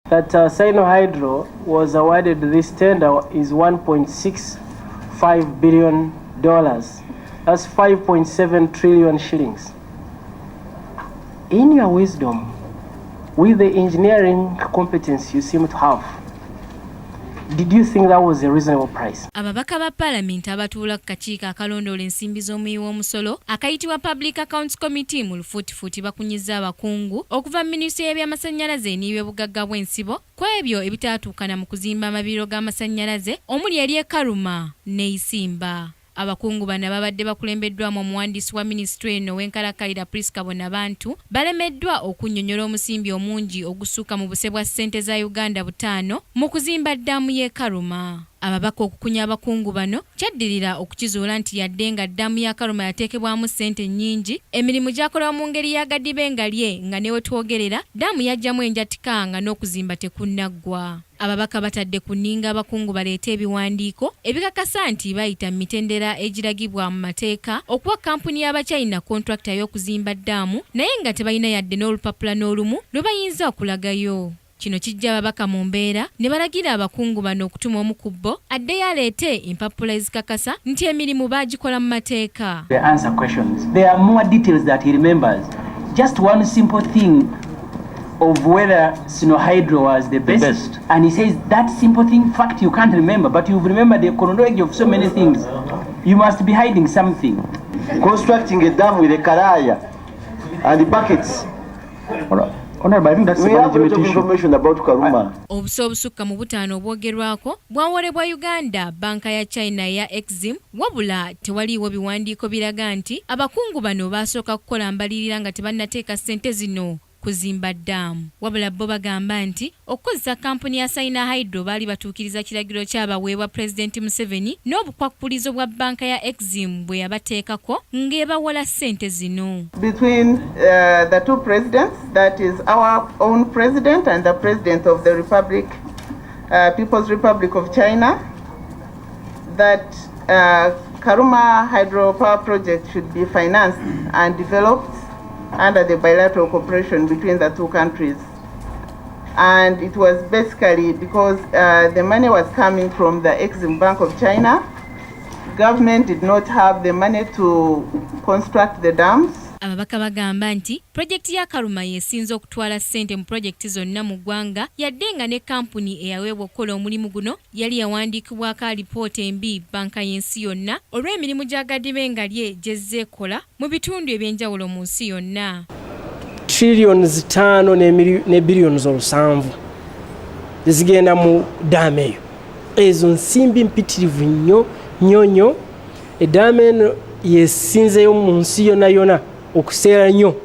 That Sinohydro was awarded this tender is $1.65 billion. That's 5.7 trillion shillings. In your wisdom, with the engineering competence you seem to have, did you think that was a reasonable price? Ababaka ba Paalamenti abatuula ku kakiiko akalondoola ensimbi z'omuwi w'omusolo akayitibwa Public Accounts Committee mu lufuutifuuti bakunyizza abakungu okuva mu minisitule y'ebyamasannyalaze n'ebyobugagga bw'ensibo ku ebyo ebitaatuukana mu kuzimba amabibiro g'amasannyalaze omuli ery'e Karuma ne Isimba. Abakungu bano babadde bakulembeddwamu omuwandiisi wa minisitule eno ow'enkalakkalira, Prisca Bonabantu, balemeddwa okunnyonnyola omusimbi omungi ogusukka mu buse bwa ssente za Uganda 5 mu kuzimba ddaamu y'e Karuma. Ababaka okukunya abakungu bano kyaddirira okukizuula nti yadde nga ddaamu ya Karuma yateekebwamu ssente nnyingi, emirimu gyakolebwa mu ngeri ya gadibe nga lye nga ne we twogerera ddaamu yajjamu enjatika nga n'okuzimba tekunnaggwa. Ababaka batadde ku nninga abakungu baleete ebiwandiiko ebikakasa nti bayita mu mitendera egiragibwa mu mateeka okuwa kampuni y'Abachina kontrakita y'okuzimba ddaamu, naye nga tebalina yadde n'olupapula n'olumu lwe bayinza okulagayo. Kino kijja ababaka mu mbeera ne balagira abakungu bano okutuma omu ku bo addeyo aleete empapula ezikakasa nti emirimu baagikola mu mateeka. They answer questions. There are more details that he remembers. Just one simple thing of whether Sinohydro was the best. Best. And he says that simple thing, fact you can't remember, but you've remembered the chronology of so many things. You must be hiding something. Constructing a dam with a karaya and buckets. Honorable, I think that's We a have a lot legitimate of issue. Information about Karuma. Obusa obusukka mu 5 obwogerwako bwawolebwa Uganda banka ya China eya Exim, wabula tewaliiwo biwandiiko biraga nti abakungu bano baasooka kukola mbalirira nga tebannateeka ssente zino kuzimba ddaamu. Wabula bo bagamba nti okukozesa kampuni ya Sinohydro baali batuukiriza kiragiro kyabaweebwa Pulezidenti Museveni n'obukwakkulizo bwa bbanka ya Exim bwe yabateekako ng'ebawola ssente zino. Between the two presidents, that is our own president and the president of the Republic, People's Republic of China, that Karuma Hydropower Project should be financed and developed under the bilateral cooperation between the two countries. And it was basically because the money was coming from the Exim Bank of China. Government did not have the money to construct the dams. Ababaka bagamba nti pulojekiti ya Karuma yesinze okutwala ssente mu pulojekiti zonna mu ggwanga, yadde nga ne kampuni eyaweebwa okukola omulimu guno yali yawandiikibwako alipoota embi bbanka y'ensi yonna olw'emirimu gya gadibengalye gyezze ekola mu bitundu ebyenjawulo mu nsi yonna. Trillions 5 ne billions 7 ezigenda mu daamu eyo. Ezo nsimbi mpitirivu nnyo nnyo nnyo. Eddamu eno yesinzeyo mu nsi yonna yonna okuseera nnyo,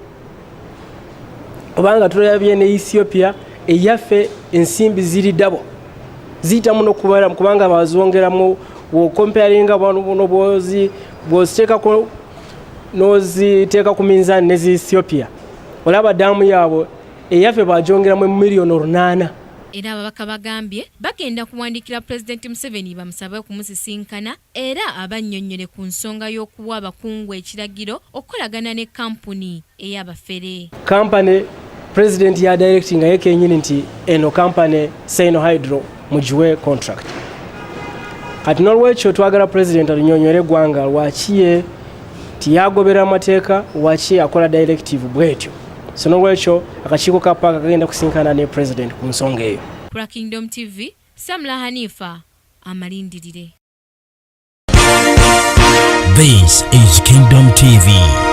obanga tulabye ne Ethiopia, eyaffe ensimbi ziri double, ziyitamu nokubala kubanga bazongeramu. Bwocomparinga buno bwoziteekako noziteeka ku minzaani nezi Ethiopia, olaba daamu yaabwe, eyaffe bagyongeramu emiliyoni 800. Era ababaka bagambye bagenda kuwandiikira Pulezidenti Museveni bamusabe okumusisinkana era abannyonnyole ku nsonga y'okuwa abakungu ekiragiro okukolagana ne kampuni ey'abafere. Kampani president ya directing ye kenyini nti eno kampani Sinohydro mugiwe contract. Kati nolwekyo twagala president alinyonyole eggwanga lwaki ye tiyagobera amateeka, lwaki akola directive bwetyo. So nolwekyo akakiiko ka PAC kagenda kusinkana ne president ku nsonga eyo. Kula Kingdom TV, Samla Hanifa amalindirire. This is Kingdom TV.